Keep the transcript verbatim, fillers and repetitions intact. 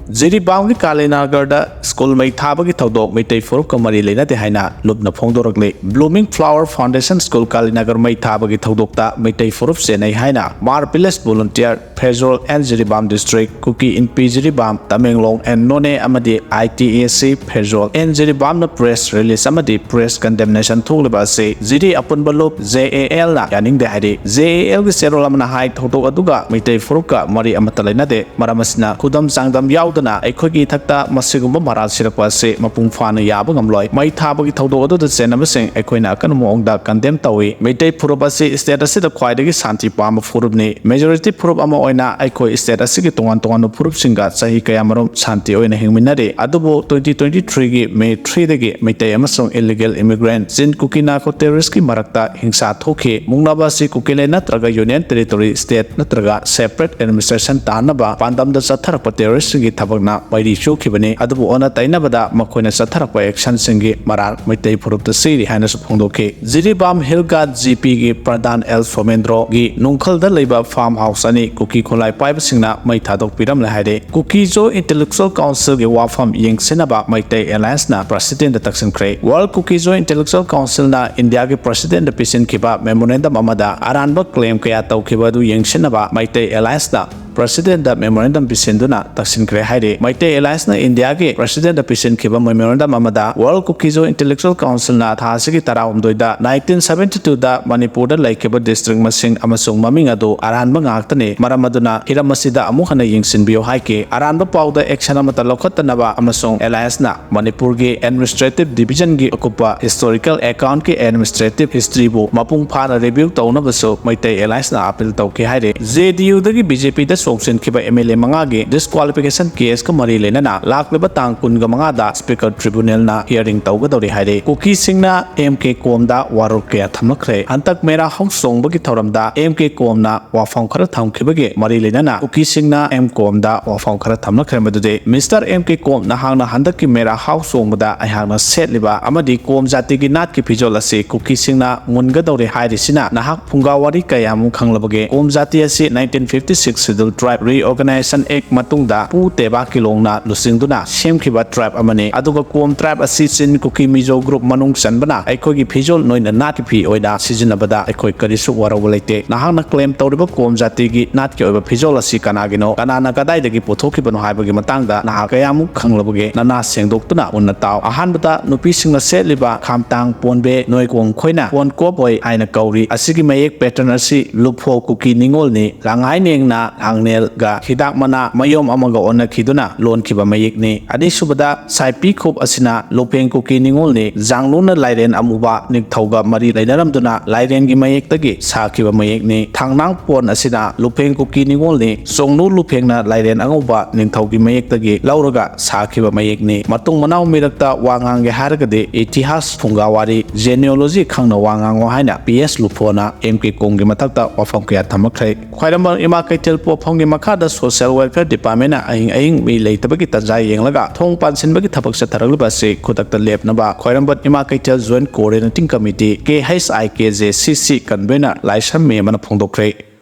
ꯖꯤꯔꯤꯕꯥꯝꯒꯤ ꯀꯥꯂꯤꯅꯥꯒꯔꯗ school ꯃꯩ ꯊꯥꯕꯒꯤ ꯊꯧꯗꯣꯛ ꯃꯩꯇꯩ ꯐꯨꯔꯨꯞꯀ ꯃꯔꯤ ꯂꯩꯅꯗꯦ ꯍꯥꯏꯅ ꯂꯨꯞꯅ ꯐꯣꯡꯗꯣꯔꯛꯂꯤ꯫ Blooming flower foundation school Kalinagar ꯃꯩ ꯊꯥꯕꯒꯤ ꯊꯧꯗꯣꯛꯇ ꯃꯩꯇꯩ ꯐꯨꯔꯨꯞ ꯆꯦꯟꯅꯩ ꯍꯥꯏꯅ Mar village volunteer Pherzawl and Jiribam district, Kuki Inpi Jiribam, Tamenglong and Noney ꯑꯃꯗꯤ I T A C Pherzawl and ꯖꯤꯔꯤꯕꯥꯝꯅ ꯄ꯭ꯔꯦꯁ ꯔꯤꯂꯤꯖ ꯑꯃꯗꯤ ꯄ꯭ꯔꯦꯁ ꯀꯟꯗꯦꯝꯅꯦꯁꯟ ꯊꯣꯛꯂꯤꯕ ꯑꯁꯤ ꯖꯤꯔꯤ ꯑꯄꯨꯟꯕ ꯂꯨꯞ, ꯖꯦ ꯑꯦ ꯑꯦꯜꯅ ꯌꯥꯅꯤꯡꯗꯦ ꯍꯥꯏꯔꯤ꯫ ꯖꯦ ꯑꯦ ꯑꯦꯜꯒꯤ ꯆꯦꯔꯣꯜ ꯑꯃꯅ ꯍꯥꯏ, ꯊꯧꯗꯣꯛ ꯑꯗꯨꯒ ꯃꯩꯇꯩ ꯐꯨꯔꯨꯞꯀ ꯃꯔꯤ ꯑꯃꯠꯇ ꯂꯩꯅꯗꯦ꯫ ꯃꯔꯝ ꯑꯁꯤꯅ ꯈꯨꯗꯝ ꯆꯥꯡꯗꯝ ꯌꯥꯎꯗꯅ ꯑꯩꯈꯣꯏꯒꯤ ꯏꯊꯛꯇ ꯃꯁꯤꯒꯨꯝꯕ ꯃꯔꯥꯜ ꯁꯤꯔꯛꯄ ꯑꯁꯤ ꯃꯄꯨꯡ ꯐꯥꯅ ꯌꯥꯕ ꯉꯝꯂꯣꯏ꯫ ꯃꯩ ꯊꯥꯕꯒꯤ ꯊꯧꯗꯣꯛ ꯑꯗꯨꯗ ꯆꯦꯟꯅꯕꯁꯤꯡ ꯑꯩꯈꯣꯏꯅ ꯑꯀꯟꯕ ꯃꯑꯣꯡꯗ ꯀꯟꯗꯦꯝ ꯇꯧꯏ꯫ ꯃꯩꯇꯩ ꯐꯨꯔꯨꯞ ꯑꯁꯤ ꯁ꯭ꯇꯦꯠ ꯑꯁꯤꯗ ꯈ꯭ꯋꯥꯏꯗꯒꯤ ꯁꯥꯟꯇꯤ ꯄꯥꯝꯕ ꯐꯨꯔꯨꯞꯅꯤ꯫ ꯃꯦꯖꯣꯔꯤꯇꯤ ꯐꯨꯔꯨꯞ ꯑꯃ ꯑꯣꯏꯅ ꯑꯩꯈꯣꯏ ꯁ꯭ꯇꯦꯠ ꯑꯁꯤꯒꯤ ꯇꯣꯉꯥꯟ ꯇꯣꯉꯥꯟꯕ ꯐꯨꯔꯨꯞꯁꯤꯡꯒ ꯆꯍꯤ ꯀꯌꯥꯃꯔꯨꯝ ꯁꯥꯟꯇꯤ ꯑꯣꯏꯅ ꯍꯤꯡꯃꯤꯟꯅꯔꯤ꯫ ꯑꯗꯨꯕꯨ twenty twenty three ꯒꯤ May three ꯗꯒꯤ ꯃꯩꯇꯩ ꯑꯃꯁꯨꯡ illegal immigrant ꯆꯤꯟ ꯀꯨꯀꯤ ꯅꯥꯔꯀꯣ ꯇꯦꯔꯣꯔꯤꯁꯀꯤ ꯃꯔꯛꯇ ꯍꯤꯡꯁꯥ ꯊꯣꯛꯈꯤ꯫ ꯃꯨꯛꯅꯕ ꯑꯁꯤ ꯀꯨꯀꯤꯂꯦꯟ ꯅꯠꯇ꯭ꯔꯒ ꯌꯨꯅꯤꯌꯟ ꯇꯦꯔꯤꯇꯣꯔꯤ ꯁ꯭ꯇꯦꯠ ꯅꯠꯇ꯭ꯔꯒ separate administration ꯇꯥꯅꯕ ꯄꯥꯟꯗꯝꯗ ꯆꯠꯊꯔꯛꯄ ꯇꯦꯔꯣꯔꯤꯁꯁꯤꯡꯒꯤ ꯊꯕꯛꯅ ꯃꯩꯔꯤ ꯆꯨꯈꯤꯕꯅꯤ꯫ ꯑꯗꯨꯕꯨ ꯑꯣꯟꯅ ꯇꯩꯅꯕꯗ ꯃꯈꯣꯏꯅ ꯆꯠꯊꯔꯛꯄ ꯑꯦꯛꯁꯟꯁꯤꯡꯒꯤ ꯃꯔꯥꯜ ꯃꯩꯇꯩ ꯐꯨꯔꯨꯞꯇ ꯆꯤꯔꯤ ꯍꯥꯏꯅꯁꯨ ꯐꯣꯡꯗꯣꯛꯈꯤ꯫ ꯖꯤꯔꯤꯕꯥꯝ ꯍꯤꯜ ꯒꯥꯔꯗ, ꯖꯤ ꯄꯤꯒꯤ ꯄ꯭ꯔꯙꯥꯟ ꯑꯦꯜ ꯁꯣꯃꯦꯟꯗ꯭ꯔꯣꯒꯤ ꯅꯨꯡꯈꯜꯗ ꯂꯩꯕ ꯐꯥꯔꯝ ꯍꯥꯎꯁ ꯑꯅꯤ ꯀꯨꯀꯤ ꯈꯨꯠꯂꯥꯏ ꯄꯥꯏꯕꯁꯤꯡꯅ ꯃꯩ ꯊꯥꯗꯣꯛꯄꯤꯔꯝꯂꯦ ꯍꯥꯏꯔꯦ꯫ ꯀꯨꯀꯤꯖꯣ ꯏꯟꯇꯦꯂꯦꯛꯆꯨꯋꯦꯜ ꯀꯥꯎꯟꯁꯤꯜꯒꯤ ꯋꯥꯐꯝ ꯌꯦꯡꯁꯤꯟꯅꯕ ꯃꯩꯇꯩ ꯑꯦꯂꯥꯌꯟꯁꯅ ꯄ꯭ꯔꯁꯤꯗꯦꯟꯗ ꯇꯛꯁꯤꯟꯈ꯭ꯔꯦ꯫ ꯋꯥꯔꯜꯗ ꯀꯨꯀꯤꯖꯣ ꯏꯟꯇꯦꯂꯦꯛꯆꯨꯋꯦꯜ ꯀꯥꯎꯟꯁꯤꯜꯅ ꯏꯟꯗꯤꯌꯥꯒꯤ ꯄ꯭ꯔꯁꯤꯗꯦꯟꯗ ꯄꯤꯁꯤꯟꯈꯤꯕ ꯃꯦꯃꯣꯔꯦꯟꯗꯝ ꯑꯃꯗ ꯑꯔꯥꯟꯕ ꯀ꯭ꯂꯦꯝ ꯀꯌꯥ ꯇꯧꯈꯤꯕ ꯑꯗꯨ ꯌꯦꯡꯁꯤꯟꯅꯕ ꯃꯩꯇꯩ ꯑꯦꯂꯥꯌꯟꯁꯅ ꯄ꯭ꯔꯁꯤꯗꯦꯟꯗ ꯃꯦꯃꯣꯔꯦꯟꯗꯝ ꯄꯤꯁꯤꯟꯗꯨꯅ ꯇꯛꯁꯤꯟꯈ꯭ꯔꯦ ꯍꯥꯏꯔꯤ꯫ ꯃꯩꯇꯩ ꯑꯦꯂꯥꯌꯟꯁꯅ ꯏꯟꯗꯤꯌꯥꯒꯤ ꯄ꯭ꯔꯁꯤꯗꯦꯟꯗ ꯄꯤꯁꯤꯟꯈꯤꯕ ꯃꯦꯃꯣꯔꯦꯟꯗꯝ ꯑꯃꯗ ꯋꯥꯔꯜꯗ ꯀꯨꯀꯤꯖꯣ ꯏꯟꯇꯦꯂꯦꯛꯆꯨꯋꯦꯜ ꯀꯥꯎꯟꯁꯤꯜꯅ ꯊꯥ ꯑꯁꯤꯒꯤ ꯇꯔꯥꯍꯨꯝꯗꯣꯏꯗ nineteen seventy two ꯗ ꯃꯅꯤꯄꯨꯔꯗ ꯂꯩꯈꯤꯕ ꯗꯤꯁꯇ꯭ꯔꯤꯛ ꯃꯁꯤꯡ ꯑꯃꯁꯨꯡ ꯃꯃꯤꯡ ꯑꯗꯨ ꯑꯔꯥꯟꯕ ꯉꯥꯛꯇꯅꯤ꯫ ꯃꯔꯝ ꯑꯗꯨꯅ ꯍꯤꯔꯝ ꯑꯁꯤꯗ ꯑꯃꯨꯛ ꯍꯟꯅ ꯌꯦꯡꯁꯤꯟꯕꯤꯌꯨ ꯍꯥꯏꯈꯤ꯫ ꯑꯔꯥꯟꯕ ꯄꯥꯎꯗ ꯑꯦꯛꯁꯟ ꯑꯃꯠꯇ ꯂꯧꯈꯠꯇꯅꯕ ꯑꯃꯁꯨꯡ ꯑꯦꯂꯥꯌꯟꯁꯅ ꯃꯅꯤꯄꯨꯔꯒꯤ ꯑꯦꯗꯃꯤꯅꯤꯁꯇ꯭ꯔꯦꯇꯤꯚ ꯗꯤꯚꯤꯖꯟꯒꯤ ꯑꯀꯨꯞꯄ ꯍꯤꯁꯇꯣꯔꯤꯀꯦꯜ ꯑꯦꯀꯥꯎꯟꯠꯀꯤ ꯑꯦꯗꯃꯤꯅꯤꯁꯇ꯭ꯔꯦꯇꯤꯚ ꯍꯤꯁꯇ꯭ꯔꯤꯕꯨ ꯃꯄꯨꯡ ꯐꯥꯅ ꯔꯤꯚꯤꯌꯨ ꯇꯧꯅꯕꯁꯨ ꯃꯩꯇꯩ ꯑꯦꯂꯥꯌꯟꯁꯅ ꯑꯄꯤꯜ ꯇꯧꯈꯤ ꯍꯥꯏꯔꯤ꯫ ꯖꯦ ꯗꯤ ꯌꯨꯗꯒꯤ ꯕꯤ ꯖꯦ ꯄꯤꯗ ꯆꯣꯡꯁꯤꯟꯈꯤꯕ ꯑꯦꯝ ꯑꯦꯜ ꯑꯦ ꯃꯉꯥꯒꯤ ꯗꯤꯁꯀ꯭ꯋꯥꯂꯤꯐꯤꯀꯦꯁꯟ ꯀꯦꯁꯀ ꯃꯔꯤ ꯂꯩꯅꯅ ꯂꯥꯛꯂꯤꯕ ꯇꯥꯡ ꯀꯨꯟꯒ ꯃꯉꯥꯗ ꯁ꯭ꯄꯤꯀꯔ ꯇ꯭ꯔꯤꯕꯨꯅꯦꯜꯅ ꯍꯤꯌꯔꯤꯡ ꯇꯧꯒꯗꯧꯔꯤ ꯍꯥꯏꯔꯤ꯫ ꯀꯨꯀꯤꯁꯤꯡꯅ ꯑꯦꯝ ꯀꯦ ꯀꯣꯝꯗ ꯋꯥꯔꯣꯜ ꯀꯌꯥ ꯊꯝꯂꯛꯈ꯭ꯔꯦ꯫ ꯍꯟꯗꯛ ꯃꯦꯔꯥ ꯍꯥꯎꯁ ꯆꯣꯡꯕꯒꯤ ꯊꯧꯔꯝꯗ ꯑꯦꯝ ꯀꯦ ꯀꯣꯝꯅ ꯋꯥꯐꯝ ꯈꯔ ꯊꯝꯈꯤꯕꯒꯤ ꯃꯔꯤ ꯂꯩꯅꯅ ꯀꯨꯀꯤꯁꯤꯡꯅ ꯑꯦꯝ ꯀꯣꯝꯗ ꯋꯥꯐꯝ ꯈꯔ ꯊꯝꯂꯛꯈ꯭ꯔꯦ꯫ ꯃꯗꯨꯗꯤ, "ꯃꯤꯁꯇꯔ ꯑꯦꯝ ꯀꯦ ꯀꯣꯝ, ꯅꯍꯥꯛꯅ ꯍꯟꯗꯛꯀꯤ ꯃꯦꯔꯥ ꯍꯥꯎꯁ ꯆꯣꯡꯕꯗ ꯑꯩꯍꯥꯛꯅ ꯁꯦꯠꯂꯤꯕ ꯑꯃꯗꯤ ꯀꯣꯝ ꯖꯥꯇꯤꯒꯤ ꯅꯥꯠꯀꯤ ꯐꯤꯖꯣꯜ ꯑꯁꯤ ꯀꯨꯀꯤꯁꯤꯡꯅ ꯃꯨꯟꯒꯗꯧꯔꯦ ꯍꯥꯏꯔꯤꯁꯤꯅ ꯅꯍꯥꯛ ꯐꯨꯡꯒꯥ ꯋꯥꯔꯤ ꯀꯌꯥꯃꯨꯛ ꯈꯪꯂꯕꯒꯦ? ꯀꯣꯝ ꯖꯥꯇꯤ ꯑꯁꯤ nineteen fifty six schedule Tribe Reorganization Act ꯃꯇꯨꯡꯗ ꯄꯨ ꯇꯦꯕꯥ ꯀꯤꯂꯣꯡꯅ ꯂꯨꯆꯤꯡꯗꯨꯅ ꯁꯦꯝꯈꯤꯕ tribe ꯑꯃꯅꯤ꯫ ꯑꯗꯨꯒ ꯀꯣꯝ tribe ꯑꯁꯤ ꯆꯤꯟ ꯀꯨꯀꯤ ꯃꯤꯖꯣ group ꯃꯅꯨꯡ ꯆꯟꯕꯅ ꯑꯩꯈꯣꯏꯒꯤ ꯐꯤꯖꯣꯜ ꯅꯣꯏꯅ ꯅꯥꯠꯀꯤ ꯐꯤ ꯑꯣꯏꯅ ꯁꯤꯖꯤꯟꯅꯕꯗ ꯑꯩꯈꯣꯏ ꯀꯔꯤꯁꯨ ꯋꯥꯔꯧꯕ ꯂꯩꯇꯦ꯫ ꯅꯍꯥꯛꯅ claim ꯇꯧꯔꯤꯕ ꯀꯣꯝ ꯖꯥꯇꯤꯒꯤ ꯅꯥꯠꯀꯤ ꯑꯣꯏꯕ ꯐꯤꯖꯣꯜ ꯑꯁꯤ ꯀꯅꯥꯒꯤꯅꯣ, ꯀꯅꯥꯅ ꯀꯗꯥꯏꯗꯒꯤ ꯄꯨꯊꯣꯛꯈꯤꯕꯅꯣ ꯍꯥꯏꯕꯒꯤ ꯃꯇꯥꯡꯗ ꯅꯍꯥꯛ ꯀꯌꯥꯃꯨꯛ ꯈꯪꯂꯕꯒꯦ? ꯅꯅꯥ ꯁꯦꯡꯗꯣꯛꯇꯨꯅ ꯃꯨꯟꯅ ꯇꯥꯎ꯫ ꯑꯍꯥꯟꯕꯗ, ꯅꯨꯄꯤꯁꯤꯡꯅ ꯁꯦꯠꯂꯤꯕ ꯈꯥꯝꯇꯥꯡ ꯄꯣꯟꯕꯦ ꯅꯣꯏꯀꯣꯡ ꯈꯣꯏꯅ ꯄꯣꯟ ꯀꯣꯞ ꯑꯣꯏ ꯍꯥꯏꯅ ꯀꯧꯔꯤ꯫ ꯑꯁꯤꯒꯤ ꯃꯌꯦꯛ pattern ꯑꯁꯤ ꯂꯨꯐꯣ ꯀꯨꯀꯤ ꯅꯤꯉꯣꯜꯅꯤ꯫ ꯂꯥꯡꯉꯥꯏꯅꯦꯡꯅ ꯍꯥꯡꯅꯦꯜꯒ ꯍꯤꯗꯥꯛ ꯃꯅꯥ ꯃꯌꯣꯝ ꯑꯃꯒ ꯑꯣꯟꯅꯈꯤꯗꯨꯅ ꯂꯣꯟꯈꯤꯕ ꯃꯌꯦꯛꯅꯤ꯫ ꯑꯅꯤꯁꯨꯕꯗ, ꯁꯥꯏꯄꯤ ꯈꯨꯞ ꯑꯁꯤꯅ ꯂꯨꯐꯦꯡ ꯀꯨꯀꯤ ꯅꯤꯉꯣꯜꯅꯤ꯫ ꯖꯥꯡꯂꯨꯅ ꯂꯥꯏꯔꯦꯟ ꯑꯃꯨꯕ ꯅꯤꯡꯊꯧꯒ ꯃꯔꯤ ꯂꯩꯅꯔꯝꯗꯨꯅ ꯂꯥꯏꯔꯦꯟꯒꯤ ꯃꯌꯦꯛꯇꯒꯤ ꯁꯥꯈꯤꯕ ꯃꯌꯦꯛꯅꯤ꯫ ꯊꯥꯡꯅꯥꯡ ꯄꯣꯟ ꯑꯁꯤꯅ ꯂꯨꯐꯦꯡ ꯀꯨꯀꯤ ꯅꯤꯉꯣꯜꯅꯤ꯫ ꯆꯣꯡꯅꯨ ꯂꯨꯐꯦꯡꯅ ꯂꯥꯏꯔꯦꯟ ꯑꯉꯧꯕ ꯅꯤꯡꯊꯧꯒꯤ ꯃꯌꯦꯛꯇꯒꯤ ꯂꯧꯔꯒ ꯁꯥꯈꯤꯕ ꯃꯌꯦꯛꯅꯤ꯫ ꯃꯇꯨꯡ ꯃꯅꯥꯎ ꯃꯤꯔꯛꯇ ꯋꯥ ꯉꯥꯡꯒꯦ ꯍꯥꯏꯔꯒꯗꯤ ꯏꯇꯤꯍꯥꯁ, ꯐꯨꯡꯒꯥꯋꯥꯔꯤ, genealogy ꯈꯪꯅ ꯋꯥ ꯉꯥꯡꯉꯣ ꯍꯥꯏꯅ P S ꯂꯨꯐꯣꯅ M K ꯀꯣꯡꯒꯤ ꯃꯊꯛꯇ ꯋꯥꯐꯝ ꯀꯌꯥ ꯊꯝꯃꯛꯈ꯭ꯔꯦ꯫ ꯈ꯭ꯋꯥꯏꯔꯝꯕꯟ ꯏꯃꯥ ꯀꯩꯊꯦꯜ ꯄꯣꯠꯐꯝꯒꯤ ꯃꯈꯥꯗ Social Welfare Departmentꯅ ꯑꯍꯤꯡ ꯑꯍꯤꯡ ꯃꯤ ꯂꯩꯇꯕꯒꯤ ꯇꯥꯟꯖꯥ ꯌꯦꯡꯂꯒ ꯊꯣꯡ ꯄꯥꯟꯁꯤꯟꯕꯒꯤ ꯊꯕꯛ ꯆꯠꯊꯔꯛꯂꯤꯕ ꯑꯁꯤ ꯈꯨꯗꯛꯇ ꯂꯦꯞꯅꯕ ꯈ꯭ꯋꯥꯏꯔꯝꯕꯟ ꯏꯃꯥ ꯀꯩꯊꯦꯜ Joint Coordinating Committee, K H I K J C C, convener Laishram ꯃꯦꯝꯕꯅ ꯐꯣꯡꯗꯣꯛꯈ꯭ꯔꯦ꯫